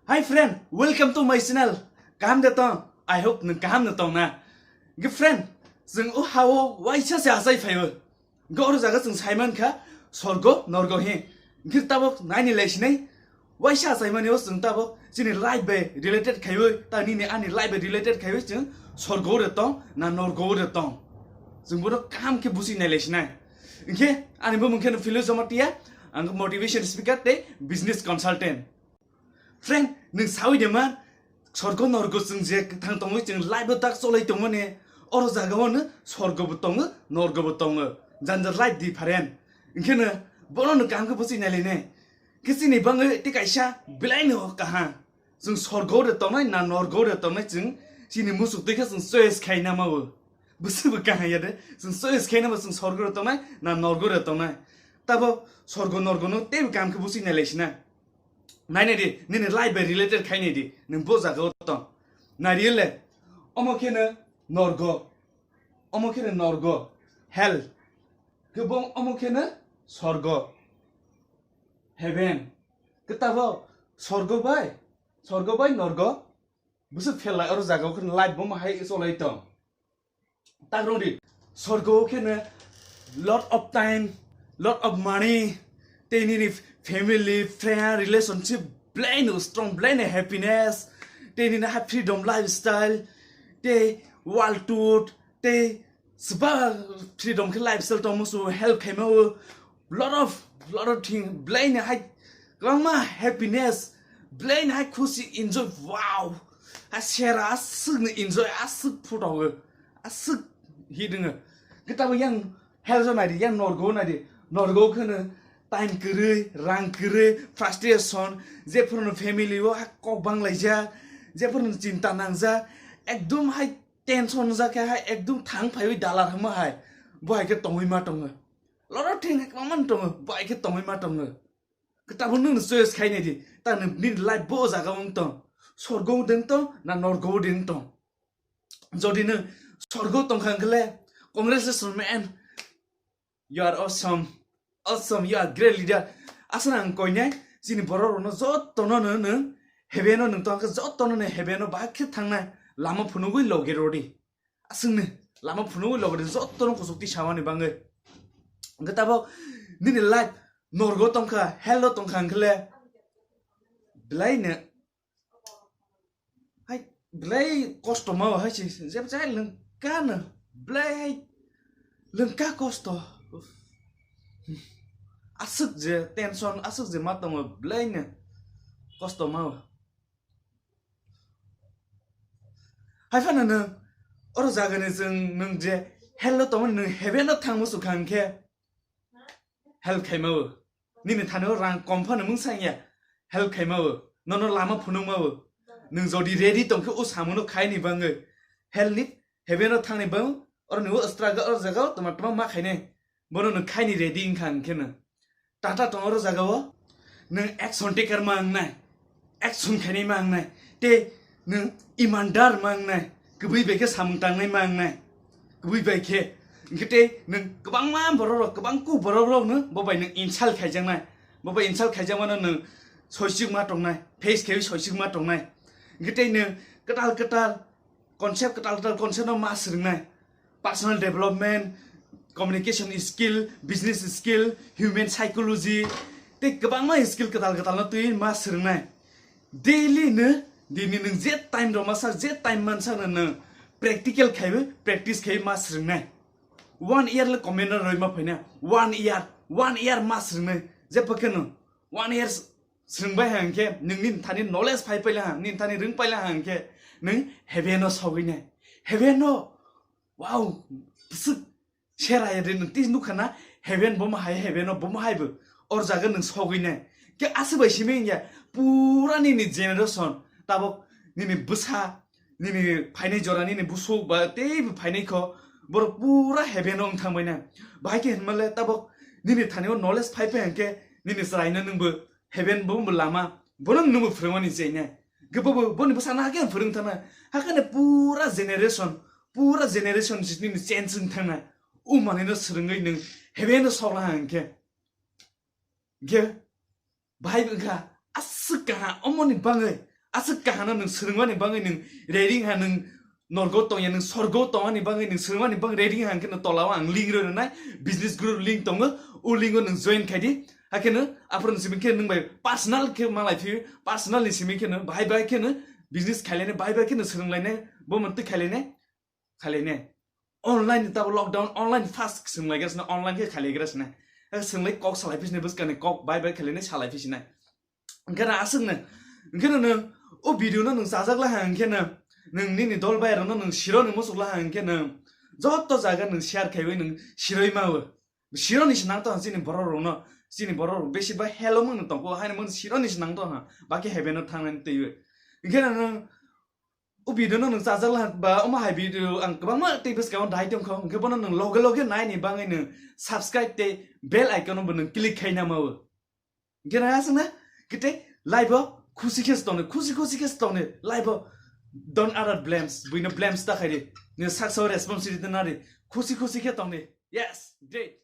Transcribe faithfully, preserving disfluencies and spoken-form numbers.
Hi friend, welcome to my channel. Kaham de tong? I hope nwng kaham no tong na. Ge friend, chwng o hao waisa se achai phaio. Ge oro jaga chwng sai man kha sorgo norgo he. Ge tabok naini lai sinai waisa achai mani o chwng tabok chini life bai related khaiwi, ta nini ani life bai related khaiwi chwng sorgo re tong na norgo re tong. Chwng bono kaham khe busi nai lai sinai. Hinkhe ani bumung khe no Philo Jamatia, ang motivation speaker tei business consultant. Friend, nwng sawi de man, sorgo norgo chwng je thang tongwi chwng life bo tak cholai tongmani, oro jaga o no sorgo bo tongo, norgo bo tongo, janja life different. Hinkhe no bono no kaham khe busi nai lai ne. Khe chini bangwi tei kaisa belai no kaham. Chwng sorgo de tongnai na norgo de tongnai chwng chini muchuk twi khe chwng choice khai na ma o. Bwswk bo kaham ya de, chwng choice khai na ma chwng sorgo de tongnai na norgo de tongnai. Tabo sorgo norgo no teibo kaham khe busi nai lai sinai. Nainai di, nini life bai related khai nai di, nwng bo jaga o tong. Nai ri le, omo khe no norgo, omo khe no norgo, hell. Khe bo omo khe no sorgo, heaven. Khe tabo sorgo bai, sorgo bai norgo, bwswk fel lai oro jaga o khe no life bo ma hai cholai tong. Tak rwng di. Sorgo o khe no lot of time, lot of money, tei nini family, friend, relationship belai no strong, belai no happiness, tei nini ha freedom lifestyle, tei world tour, tei sba freedom khe lifestyle tongmo su help khaima o. Lot of, lot of thing, belai ni hai kwbangma happiness, belai ni hai khusi, enjoy, wow. Hai sera aswk ni enjoy, aswk photo o, aswk hit wngo. Khe tabo yang hell o nai di, yang norgo o nai di. Norgo o khe no time kwrwi, rang kwrwi, frustration, je phuru no family o hai kok bang lai jak, je phuru no chinta nang jak, ekdom hai tension jak khe hai ekdom thang phaiwi dalar hwnma hai, bo hai khe tongwi ma tongo. Lot of thing hai kwbangma no tongo, bo hai khe tongwi ma tongo. Khe tabuk nwng no choice khai nai di, ta nwng nini life bo o jaga o wng tong, sorgo o de wng tong na norgo o de wng tong. Jodi nwng sorgo tong kha hwnkhe le, congratulations man, you are awesome, awesome, you are great leader. Aswk ang koi nai, chini borok rok no joto no nwng heaven o nwng tong khe joto no nwng heaven o bahai khe thang nai lama phunugwi loge rw di. Aswk ni lama phunugwi loge rw di joto no kuchuk twi samani bangwi. Hwnkhe tabuk nini life norgo tong kha, hell o tong kha hwnkhe le belai no hai belai kosto ma o hai se, jeb jai lwngka no, belai hai lwngka kosto. Aswk je tension, aswk je ma tongo, belai no kosto ma o. Hai phano nwng oro jaga ni chwng nwng je hell o tongmani nwng heaven o thangmo swkha hwnkhe help khaima o. Nini thani o rang kom phano mung sang ya, help khaima o. Nono lama phunukma o. Nwng jodi ready tong khe o samung no khai ni bangwi hell ni heaven o thang ni bang oro ni o struggle oro jaga o toma toma ma khainai. Bono nwng khaini ready wngkha hwnkhe no. Tata tong oro jaga o nwng action taker ma wngnai, action khainai ma wngnai, tei nwng imandar ma wngnai, kwbwi bai khe samung tangnai ma wngnai, kwbwi bai khe. Hwnkhe tei nwng kwbangma borok rok, kwbang kuk borok rok no bo bai nwng insult khaijaknai, bo bai insult khaijakmano nwng soichik ma tongnai, face khe soichik ma tongnai. Hwnkhe tei nwng kwtal kwtal concept, kwtal kwtal concept no ma swrwngnai, personal development, communication skill, business skill, human psychology, tei kwbangma skill kwtal kwtal no twi ma swrwngnai. Daily no dini nwng je time rok ma sak, je time man sak no nwng practical khaiwi practice khaiwi ma swrwngnai. One year le comment no roi ma phaina, one year, one year ma swrwngnai, je pakhe no one year swrwng bai ha hwnkhe, nwng nini thani knowledge phai paila ha, nini thani rwng paila ha hwnkhe, nwng heaven o sogwi nai. Heaven o, wow, bwswk sera ya de nwng tei nukha na, heaven bo ma hai, heaven o bo ma hai bo, or jaga nwng sogwi nai. Khe aswk bai simi wngya, pura nini generation, tabok nini bwsa, nini phainai jora nini busuk ba tei bo phainai kho, borok pura heaven o wng thang bai nai. Bahai khe hinmale tabok nini thani o knowledge phai phai hwnkhe nini chwrai no nwng bo heaven bo wng bo lama, bono nwng bo phwrwngmani chai nai. Hwnkhe bo bo boni bwsa no hakhe phwrwng thang nai. Hakhe no pura generation, pura generation si nini change wng thang nai. O manwi no swrwngwi nwng heaven o sok laha hwnkhe. Hwnkhe bahai wngkha aswk kaham, omoni bangwi aswk kahano nwng swrwngmani bagwi nwng ready ha, nwng norgo tongya, nwng sorgo tongani bagwi nwng swrwngmani bagwi ready ha, hwnkhe nwng tolao ang link rwi rwnai, business group link tongo, o link o nwng join khai di. Hakhe nwng aphuru nwng simi khe nwng bai personal khe malai phi, personal ni simi khe nwng bahai bahai khe nwng business khailainai, bahai bahai khe nwng swrwnglainai, bo mantwi khailainai, khailainai. Online ni tabo lockdown, online fast swrwnglaigras na, online khe khailaigras na. Swrwnglai kok salai phisnai, bwskani kok bahai bahai khailainai, salai phisnai. Hwnkhe na aswkno, hwnkhe no nwng o video no nwng chajak la ha, hwnkhe no nwng nini dol bai rokno nwng sironi muchuk la ha, hwnkhe no joto jaga nwng share khaiwi nwng siroi mawo. Sironi se nang tong ha chini borok rokno, chini borok rok besi ba hello mung tong ko, haino mung sironi se nang tong ha, baki heaven no thangnani twiwi. Hwnkhe no nwng o video no nwng chajak la ha, ba omo hai video ang kwbangma tei bwskango dai tong kho, hwnkhe bono nwng loge loge naini bagwi nwng subscribe tei bell icon no bo nwng click khai na mawo. Hwnkhe nang aswkna kete life o khusi khe se tongni, khusi khusi khe se tongni life o. Don't other blames, buino blames ta khaidi. Ni saksa responsibility nari, khusi khusi khe tongni. Yes, great.